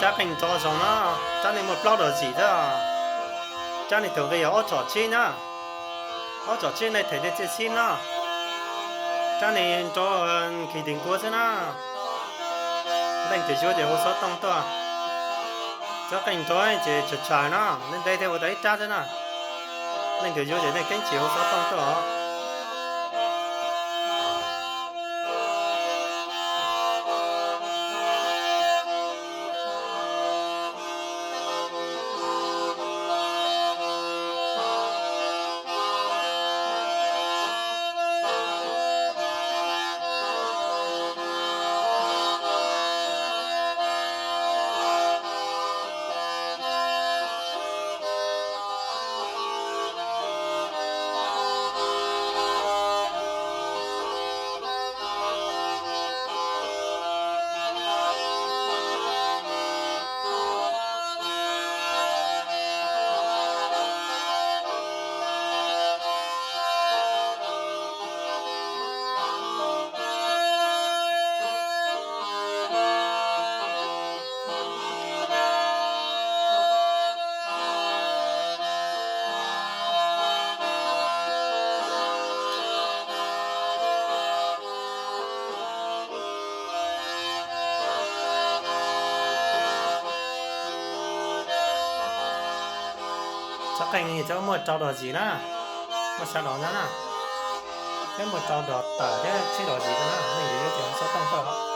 Rab qeej nrov zoo no, rab nej muaj plaub dos zim xwb. Rab nej thaum nqi yog ob txom tsib na, ob txom tsib nej them nej txiaj xib no. Rab nej nrov khi tis nkuav xwb na. Leej twg yuav ces hu xov tooj tuaj. Rab qeej nrov ces tshwm tshwm no, ntev ntev thiaj ua tau ib rab xwb na. Leej twg yuav ces nej keeb chim hu xov tooj tuaj os. Rab qeej no muaj rau dos zim na, muaj sab dos no na, thiab muaj rau dos tawm thiab tsib dos zim na, leej twg yuav ces hu xov tooj tuaj.